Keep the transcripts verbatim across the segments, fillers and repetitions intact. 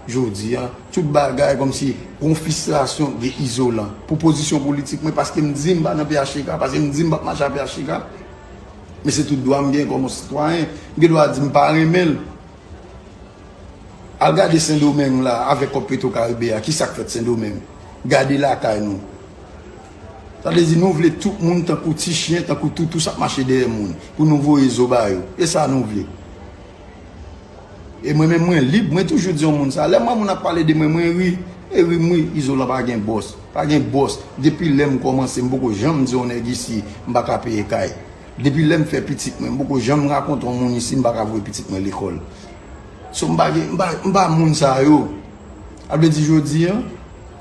Jodi a, tout bagay kòmsi yon fristrasyon gen izolan. Pou pozisyon politik mwen, paske m di m pa nan P H T K, paske m di m p ap mache ak P H T K. Men se tout dwa m gen kòm yon sitwayen. M gen dwa di m pa renmen l. Al gade Sendomeng la, avèk kòb Petro Caribe a, kisa k fèt Sendomeng? Gade lakay nou. Sa vle di nou vle tout moun tankou ti chen, tankou toutou s ap mache dèyè moun, pou nou voye zo ba yo. E sa nou vle. E mwen menm mwen lib, mwen toujou di yon moun sa. Lè mwen moun ap pale de mwen, mwen ri. E ri m ri, izolan pa gen bòs. Pa gen bòs. Depi lè m kòmanse, m poko janm di yon nèg isi, m pa ka peye kay. Depi lè m fè pitit mwen, m poko janm rakonte yon moun isi, m pa ka voye pitit mwen lekòl. So m pa gen, m pa, m pa moun sa yo. Sa vle di jodi a,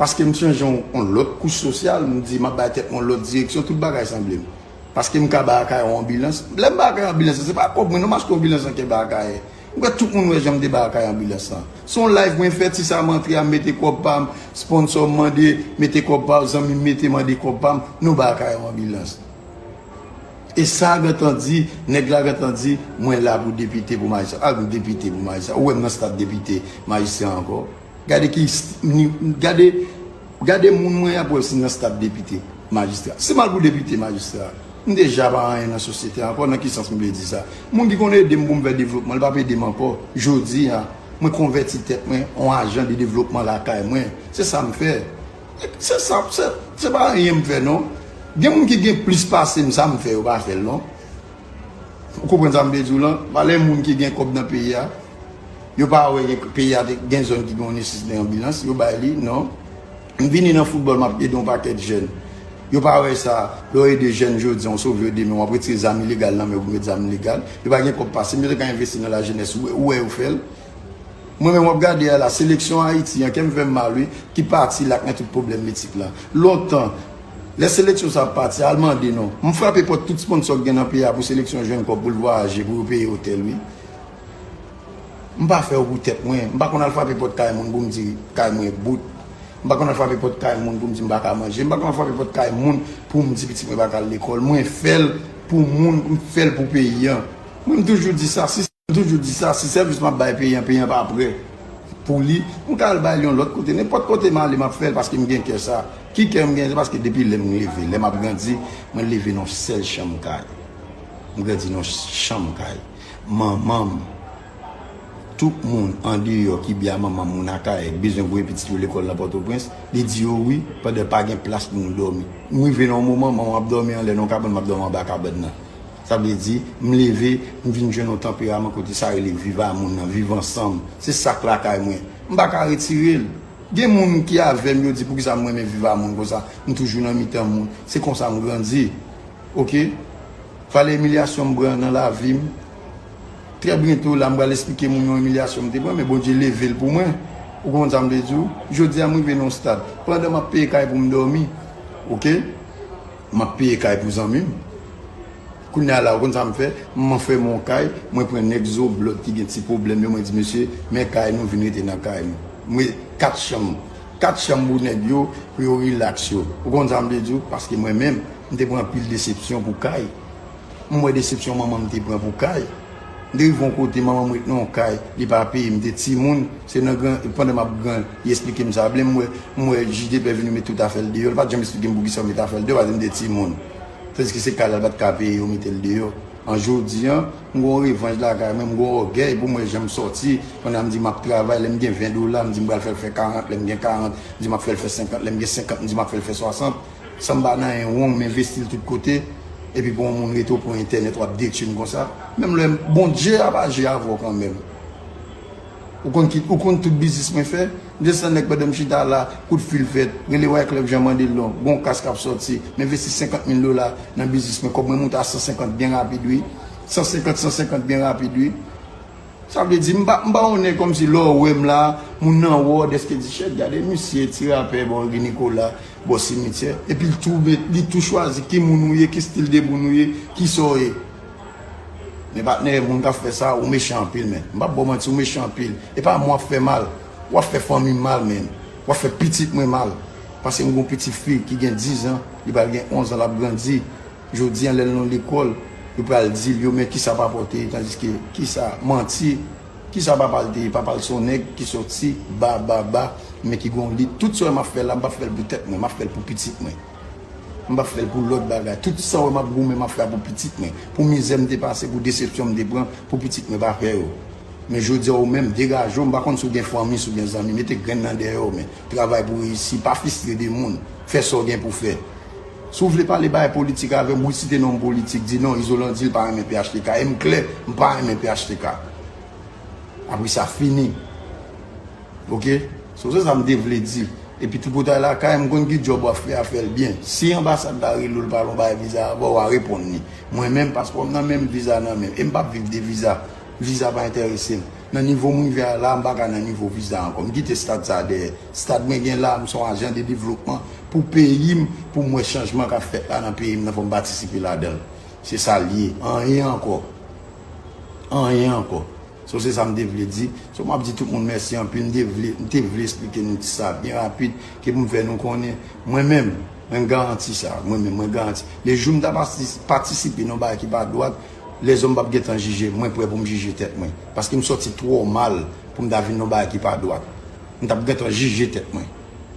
paske m chanje yon, yon lòt kouch sosyal, m di m ap bay tèt mwen yon lòt direksyon, tout bagay sanble m. Paske m ka ba Akayè yon anbilans. Lè m ba Akayè anbilans, se pa kòb mwen non m achte anbilans nan kè ba Akayè. M kwè tout moun wè jan m te ba Akayè anbilans lan. Se yon live mwen fè, ti sa m antre a, m mete kòb pa m, sponsò m mande, mete kòb pa w, zanmi m mete mande kòb pa m, nou ba Akayè yon anbilans. E sa gentan di, nèg la gentan di, mwen la pou depite, pou majistra. A, depite pou majistra. Ou wè m nan stad depite, majistra ankò. Gade ki, gade, gade moun mwen ap wè si nan stad depite, majistra. Si m al pou depite, majistra, m deja pa anyen nan sosyete ankò, nan ki sans m vle di sa? Moun ki konn ede m pou m fè devlopman, li p ap ede m ankò. Jodi a, mwen konvèti tèt mwen an ajan de devlopman lakay mwen. Se sa m fè. Se sa, se, se pa anyen m fè non. Gen moun ki gen plis pase m, sa m fè, yo pa fè l non. Ou konprann sa m vle di w lan? Valè moun ki gen kòb nan peyi a, yo pa wè gen, peyi a te, gen zòn ki gen yon nesesite anbilans, yo bay li, non. M vini nan foutbòl, m ap ede yon pakèt jèn. Yo pa wè sa, lè w ede jèn jodi a, w sove yo demen, w ap retire zam ilegal nan men yo pou met zam legal. Yo pa gen kòb pase m, yo te ka envesti nan lajenès, ou wè, ou wè yo fè l. Mwen menm w ap gade a la, seleksyon Ayiti an, kè m fè m mal wi, ki pati la k nan tout pwoblèm etik la. Lontan, lè seleksyon sa ap pati, al mande non. M frape pòt tout sponsò k gen nan peyi a pou seleksyon jwenn kòb pou l vwayaje, pou yo peye otèl wi. M pa fè yo pou tèt mwen. M pa konn al frape pòt kay moun pou m di kay mwen bout. M pa konn al frape pòt kay moun pou m di m pa ka manje. M pa konn al frape pòt kay moun pou m di pitit mwen pa ka al lekòl. Mwen fè l pou moun, m fè l pou peyi an. Mwen m toujou di sa, si M toujou di sa, si sèvis m ap bay peyi an, peyi an pa prè pou li, m ka al bay li yon lòt kote. Nenpòt kote m ale, m ap fè l paske m gen kè sa. Ki kè m gen? Se paske depi lè m leve, lè m ap grandi, mwen leve nan yon sèl chanm kay. M grandi nan yon chanm kay. Manman m, tout moun andeyò ki byen a manman m, moun Akayè, ki bezwen voye pitit yo lekòl nan Pòtoprens, li di yo wi, pandan pa gen plas pou nou dòmi. M rive nan yon moman, manman m ap dòmi anlè nan yon kabann, m ap dòmi anba kabann nan. Sa vle di, m leve, m vin jwenn yon tanperaman kote sa rele viv a moun nan, viv ansanm. Se sa k lakay mwen. M pa ka retire l. Gen moun ki avè m, yo di poukisa m renmen viv a moun konsa. M toujou nan mitan moun. Se konsa m grandi. Oke? Valè imilyasyon m pran nan lavi m. Trè byento la, m pral esplike moun yon imilyasyon m te pran, men Bondye leve l pou mwen. Ou konprann sa m vle di w? Jodi a, m rive nan yon stad. Pandan m ap peye kay pou m dòmi, oke? M ap peye kay pou zanmi m. Kounye a la, ou konn sa m fè? M anfèmen yon kay, mwen pran nèg Zoblòd ki gen ti pwoblèm yo, mwen di, mesye, men kay nou, vin rete nan kay nou. Mwen, kat chanm, kat chanm pou nèg yo, pou yo rilaks yo. Ou konn sa m vle di w? Paske mwen menm, m te pran anpil desepsyon pou kay. M wè desepsyon manman m te pran pou kay. M te rive yon kote, manman m ret nan yon kay, li pa peye, m te timoun, se nan gran, pandan m ap gran, li esplike m sa. Vle m wè, m wè jij de pè vini met tout afè l deyò, li pa t janm esplike m poukisa yo met afè l deyò, paske m te timoun. Tandiske se kay la, l pa t ka peye, yo mete l deyò. An jodi an, m gon revanj lakay mwen, m gon ògèy pou m wè jan m sòti, pandan m di m ap travay, lè m gen ven dola, m di m pral fè l fè karant, lè m gen karant, m di m ap fè l fè senkant, lè m gen senkant, m di m ap fè l fè swasant. San m pa nan yon wong, m envesti l tout kote. Epi pou yon moun rete w pran entènèt, w ap detwi m konsa. Menm lè Bondye a pa jwe avè w kanmenm. Ou konn ki, ou konn tout biznis mwen fè? M desann nèg pandan m chita la, kout fil fèt, rele Wyclef Jean mande l non, gon kas k ap sòti, m envesti senkant mil dola nan biznis mwen, kòb mwen moute a san senkant byen rapid wi. San senkant, san senkant byen rapid wi. Sa vle di, m pa, m pa on nèg kòmsi lè w wè m la, moun nan wè w, dèske di, chèt, gade misye, ti rapè bò Rue Nicolas, bò simityè. Epi l tou met, li tou chwazi ki moun ou ye, ki stil de moun ou ye, kisa w ye. Men patnè, moun k ap fè sa, ou mechan anpil, men. M p ap ba w manti, ou mechan anpil. E pa mwen w ap fè mal, w ap fè fanmi m mal, men. W ap fè pitit mwen mal. Paske m gon pitit fi ki gen diz an, li pral gen onz an, l ap grandi. Jodi a, lè l nan lekòl, yo pral di l, yo, men kisa pa pòte, tandiske, kisa, manti. Kisa papa l te ye? Papa l se yon nèg ki soti ba, ba, ba, men ki gon lit. Tout sa w wè m ap fè la, m p ap fè l pou tèt mwen, m ap fè l pou pitit mwen. M p ap fè l pou lòt bagay. Tout sa w wè m ap goumen, m ap fè pou pitit mwen. Pou mizè m te pase, pou desepsyon m te pran, pou pitit mwen pa fè yo. Men jodi a, ou menm, degaje w, m pa konn si w gen fanmi, si w gen zanmi, mete grenn nan dèyè w, men travay pou reyisi, pa fristre de moun, fè sa w gen pou fè. Si w vle pale bagay politik avè m, wi, site non m politik, di non, Izolan di l pa renmen P H T K, e m klè, m pa renmen P H T K. Apre sa, fini. Oke? So, se sa m te vle di. Epi tripotay lakay, m konn ki djòb w ap fè a, fè l byen. Si anbasad la rele w, l pale yon bagay viza avè w, w a reponn li. Mwen menm, paspò m nan men m, viza nan men m. E m p ap viv de viza. Viza pa enterese m. Nan nivo m rive a la, m pa ka nan nivo viza ankò. M kite stad sa a dèyè. Stad mwen gen la, m se yon ajan de devlopman pou peyi m, pou m wè chanjman k ap fèt la nan peyi m nan, fò m patisipe ladan l. Se sa l ye. Anyen ankò. Anyen ankò. So, se sa m te vle di. So, m ap di tout moun mèsi anpil. M te vle, m te vle eksplike nou ti sa byen rapid, ke pou m fè nou konnen. Mwen menm, mwen garanti sa. Mwen menm, mwen garanti. Le jou m ta pati-, patisipe nan bagay ki pa dwat, lèzòm p ap gentan jije m. Mwen prè pou m jije tèt mwen. Paske m sòti twò mal pou m ta vin nan bagay ki pa dwat. M t ap gentan jije tèt mwen.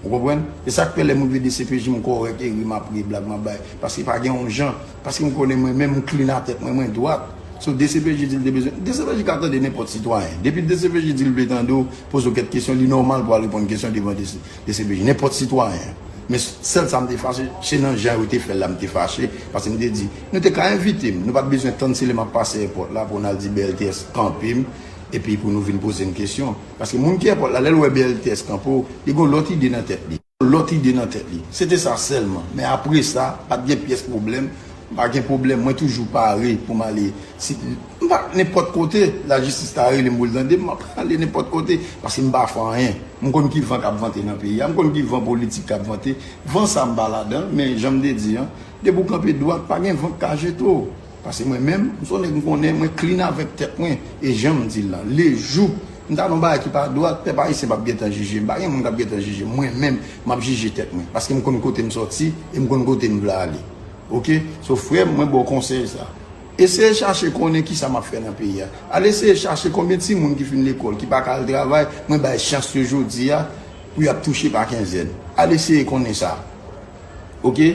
Ou konprann? E sa k fè lè m rive D C P J, m kòrèk, e ri m ap ri, blag m ap bay. Paske pa gen yon jan. Paske m konnen mwen menm, m clean a tèt mwen, mwen dwat. So, D C P J di l te bezwen. D C P J ka tande nenpòt sitwayen. Depi D C P J di l vle tande w, poze w kèk kesyon, li nòmal pou w al reponn kesyon devan D C, D C P J. Nenpòt sitwayen. Men sèl sa m te fache, se nan jan yo te fè l la m te fache. Paske m te di, nou te ka envite m. Nou pa t bezwen tann se lè m ap pase èpòt la pou n al di B L T S kanpe m, epi pou nou vin poze m kesyon. Paske moun ki èpòt la, lè l wè B L T S kanpe w, li gon lòt ide nan tèt li. Lòt ide nan tèt li. Se te sa sèlman. Men apre sa, pa t gen pyès pwoblèm. M pa gen pwoblèm. Mwen toujou pare pou m ale. Si, m pa nenpòt kote, lajistis ta rele m pou l tande m, m ap ale nenpòt kote. Paske m pa fè anyen. M konn ki van k ap vante nan peyi a. M konn ki van politik k ap vante. Van sa m pa ladan, men jan m te di an, depi w kanpe dwat, pa gen van k ka jete w. Paske mwen menm, m se yon nèg m konnen, mwen clean avèk tèt mwen. E jan m di l lan, lejou m ta nan yon bagay ki pa dwat, pèp ayisyen p ap gentan jije m. Pa gen moun k ap gentan jije m. Mwen menm, m ap jije tèt mwen. Paske m konn kote m sòti e m konn kote m vle ale. Oke? So, frè m, mwen ba w konsèy sa. Eseye chache konnen kisa m ap fè nan peyi a. Al eseye chache konbyen timoun ki fin lekòl, ki pa ka al travay, mwen bay chans yo jodi a pou y ap touche pa kenzèn. Al eseye konnen sa. Oke?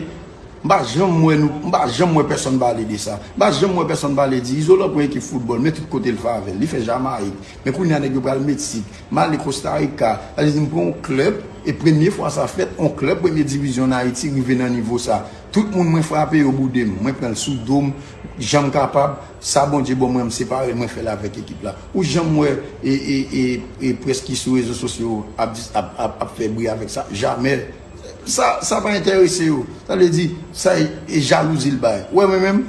M pa janm wè nou, m pa janm wè pèsonn pale de sa. M pa janm wè pèsonn pale di Izolan pran ekip foutbòl, men tout kote l fè avè l. Li fè Jamayik. Men kounye a nèg yo pral Meksik. M ale Kosta Rika. Sa vle di m pran yon klèb, e premye fwa sa fèt, yon klèb premye divizyon ann Ayiti rive nan nivo sa. Tout moun mwen frape yo boude m. Mwen pran l sou do m, jan m kapab. Sa Bondye ban mwen, m separe l, mwen fè l avèk ekip la. Ou janm wè e, e, e, e près ki sou rezo sosyo ap, di- ap, ap, ap fè bri avèk sa? Jamè. Sa, sa pa enterese yo. Sa vle di, sa e, e jalouzi l bay. Ou wè mwen menm,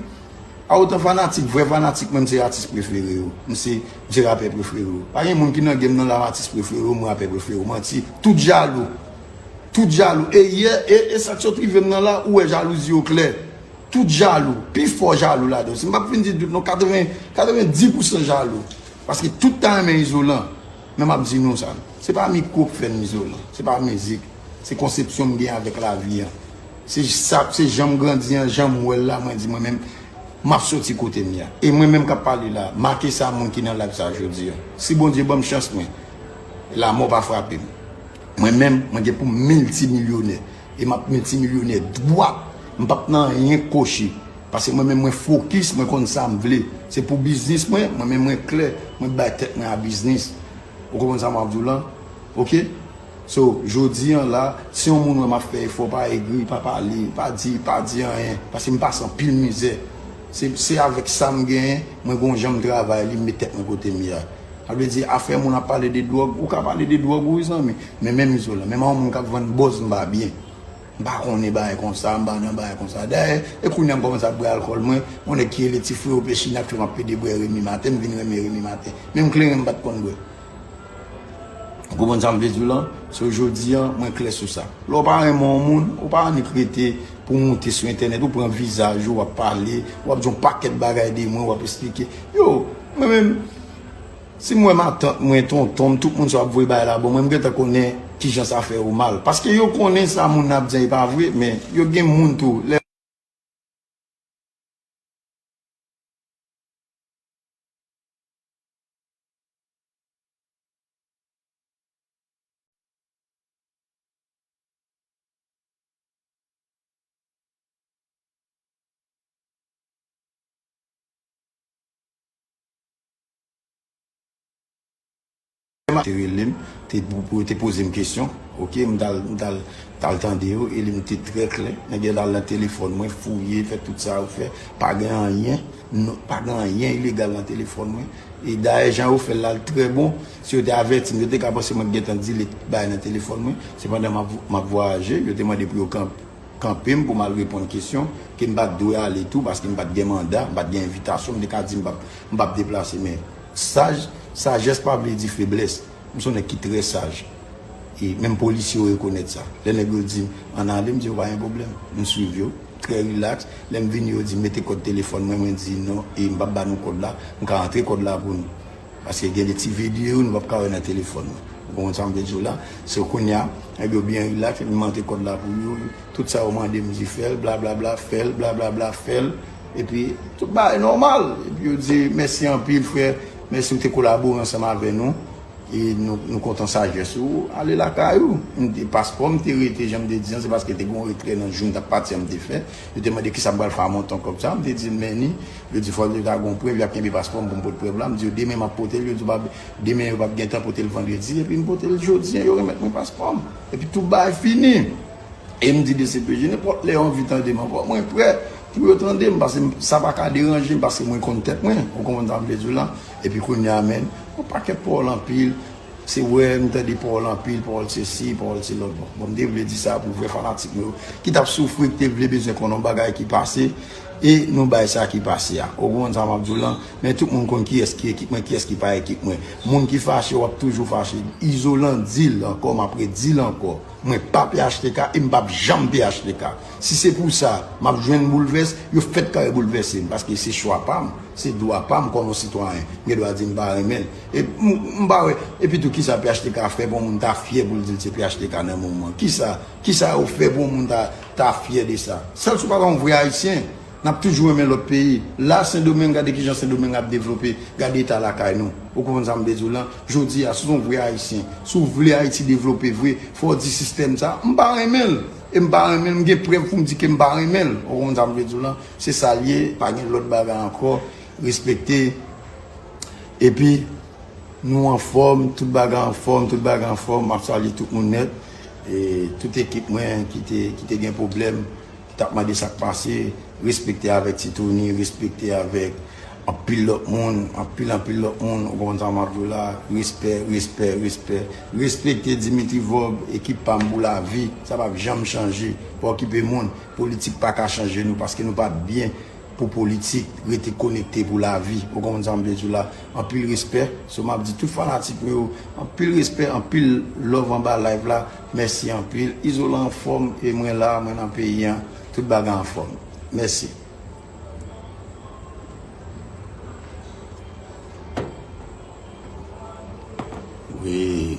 a otan fanatik, vrè fanatik mwen, m se atis prefere yo. M se de rapè prefere yo. Pa gen moun ki nan game nan la, atis prefere yo, mwen rapè prefere yo. Manti. Tout jalou. Tout jalou. E yè, e, e sa k sot rive m nan la, ou wè jalouzi yo klè. Tout jalou. Pi fò jalou ladan. Si m p ap vin di tout non, katreven, katreven di pousan jalou. Paske tout ta renmen Izolan. Men m ap di nou sa. Se pa mikwo k fè m Izolan. Se pa mizik. Se konsepsyon m gen avèk lavi an. Se sa, se jan m grandi an, jan m wè l la, mwen di mwen menm, m ap soti kote m ye a. E mwen menm k ap pale la, make sa moun ki nan live sa jodi a. Si Bondye ban m chans mwen, lanmò pa frape m. Mwen menm, mwen gen pou m miltimilyonè. E m ap miltimilyonè dwat. M p ap nan anyen koche. Paske mwen menm, mwen fokis, mwen konn sa m vle. Se pou biznis mwen, mwen menm, mwen klè. Mwen bay tèt mwen a biznis. Ou konprann sa m ap di w lan? Oke? So, jodi an la, si yon moun wè m ap fè efò, pa egri, pa pale, pa di, pa di anyen. Paske m pase anpil mizè. Se, se avèk sa m genyen, mwen gon jan m travay li, m met tèt mwen kote m ye a. Sa vle di, afè moun ap pale de dwòg, ou ka pale de dwòg, wi, zanmi. Men menm Izolan, menm a yon moun k ap vann bòz, m pa byen. M pa konnen bagay konsa, m pa nan bagay konsa. Dayè, e kounye a m kòmanse ap bwè alkòl mwen, yon nèg ki rele ti freo Pechina k fè m ap pede bwè Remi Maten, m vin renmen Remi Maten. Menm kleren m pa t konn bwè. Ou konprann sa m vle di w lan? So, jodi an, mwen klè sou sa. Lè w pa renmen yon moun, ou pa annik rete pou w moute sou entènèt, ou pran vizaj ou, w ap pale, w ap di yon pakèt bagay de mwen, w ap esplike. Yo, mwen menm, si m wè matant mwen, tonton m, tout moun sa w ap voye bagay la ban mwen, m gentan konnen kijan sa fè yo mal. Paske yo konnen sa moun nan ap di an e pa vre, men yo gen moun tou, lè Te rele m, te, pou, pou yo te poze m kesyon. Ok, m t al, m t al, t al tande yo, e li m te trè klè. Nèg yo t al nan telefòn mwen, fouye, fè tout sa yo fè. Pa gen anyen, non, pa gen anyen ilegal nan telefòn mwen. E dayè, jan yo fè l la, l trè bon. Si yo te avèti m, yo te ka panse mwen t gentan delete bagay nan telefòn mwen. Sepandan, m ap, m ap vwayaje, yo te mande pou yo kanpe. kanpe m pou m al reponn kesyon, ke m pa t dwe ale tou, paske m pa t gen manda, m pa t gen envitasyon, m te ka di m p ap, m p ap deplase. Men saj, sajès pa vle di feblès. M se yon nèg ki trè saj. E menm polisye yo rekonèt sa. Lè nèg yo di m, "Ann ale," m di yo, "Pa gen pwoblèm." M swiv yo, trè rilaks. Lè m vini, yo di m, "Mete kòd telefòn mwen." Mwen di, "Non, e m p ap ba nou kòd la, m ka antre kòd la pou nou." Paske gen de ti videyo nou p ap ka wè nan telefòn nou. Ou konprann sa m vle di w la? So kounye a, nèg yo byen rilaks, epi m antre kòd la pou yo. Tout sa yo mande m di fè l, blablabla, fè l, blablabla, fè l. Epi tout bagay nòmal. Epi yo di, "Mèsi anpil, frè. Mèsi ou te kolabore ansanm avè nou. E nou, nou kontan sajès ou. Ale lakay ou." M te, paspò m te rete, jan m te di an, se paske te gen yon retrè nan jou m t ap pati an m te fè. Yo te mande, "Kisa m pral fè a montan kòb sa a?" M te di, "Men ni." Yo di, "Fò yo ta gon prèv, y ap kenbe paspò m pou m pote prèv la." M di yo, "Demen m ap pote l." Yo di, "Pa, demen yo p ap gen tan pote l vandredi." Epi m pote l jodi an, yo remèt mwen paspò m. Epi tout bagay fini. E m di D C P J, nenpòt lè yo anvi tande m ankò, mwen prè pou yo tande m, paske m, sa pa ka deranje m, paske mwen konn tèt mwen. Ou konprann sa m vle di w la? Epi kounye a, menn, yon pakèt pawòl anpil. Se wè, m tande pawòl anpil, pawòl sesi, pawòl se lòt. Bon, bon, m te vle di sa pou vrè fanatik mwen yo, ki t ap soufri, ki te vle bezwen konnen yon bagay ki pase, e nou bay sa ki pase a. Ou konprann sa m ap di w lan? Men tout moun konn kiyès ki ekip mwen, kiyès ki pa ekip mwen. Moun ki fache, w ap toujou fache. Izolan di l ankò, m ap redi l ankò. Mwen pa P H T K e m p ap janm P H T K. Si se pou sa, m ap jwenn boulvès, yo fèt kare boulvèse m, paske se chwa pa m, se dwa pa m kòm yon sitwayen. M gen dwa di m pa renmen l. E m, m pa wè, epi tou, kisa P H T K fè pou yon moun ta fyè pou l di l se P H T K nan moman? Kisa, kisa yo fè pou yon moun ta, ta fyè de sa? Sèl si w pa ta yon vrè Ayisyen, n ap toujou renmen lòt peyi. La, Sendomeng, gade kijan Sendomeng ap devlope, gade eta lakay nou. Ou konprann sa m vle di w lan? Jodi a, si w se yon vrè Ayisyen, si w vle Ayiti devlope vre, fò w di sistèm sa, m pa renmen l. E m pa renmen l, m gen prèv pou m di ke m pa renmen l. Ou konprann sa m vle di w lan? Se sa l ye, pa gen lòt bagay ankò. Respekte. Epi, nou anfòm, tout bagay anfòm, tout bagay anfòm. M ap salye tout moun nèt. E tout ekip mwen ki te, ki te gen pwoblèm, ki t ap mande sa k pase, respekte avèk Titouni, respekte avèk anpil lòt moun, anpil, anpil lòt moun, ou konprann sa m ap di w la, respè, respè, respè. Respekte Dimitri Vorbe, ekip pa m pou lavi, sa p ap janm chanje. Pa okipe moun, politik pa ka chanje nou, paske nou pa byen pou politik, rete konekte pou lavi, ou konprann sa m vle di w la. Anpil respè, so m ap di tout fanatik mwen yo, anpil respè, anpil love anba live la. Mèsi anpil. Izolan anfòm e mwen la, mwen nan peyi an. Tout bagay anfòm. Mèsi. Wi.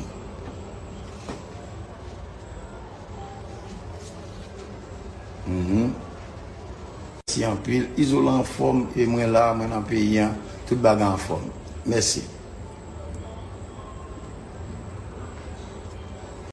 Mhm. Mèsi anpil. Izolan anfòm e mwen la, mwen nan peyi an. Tout bagay anfòm. Mèsi.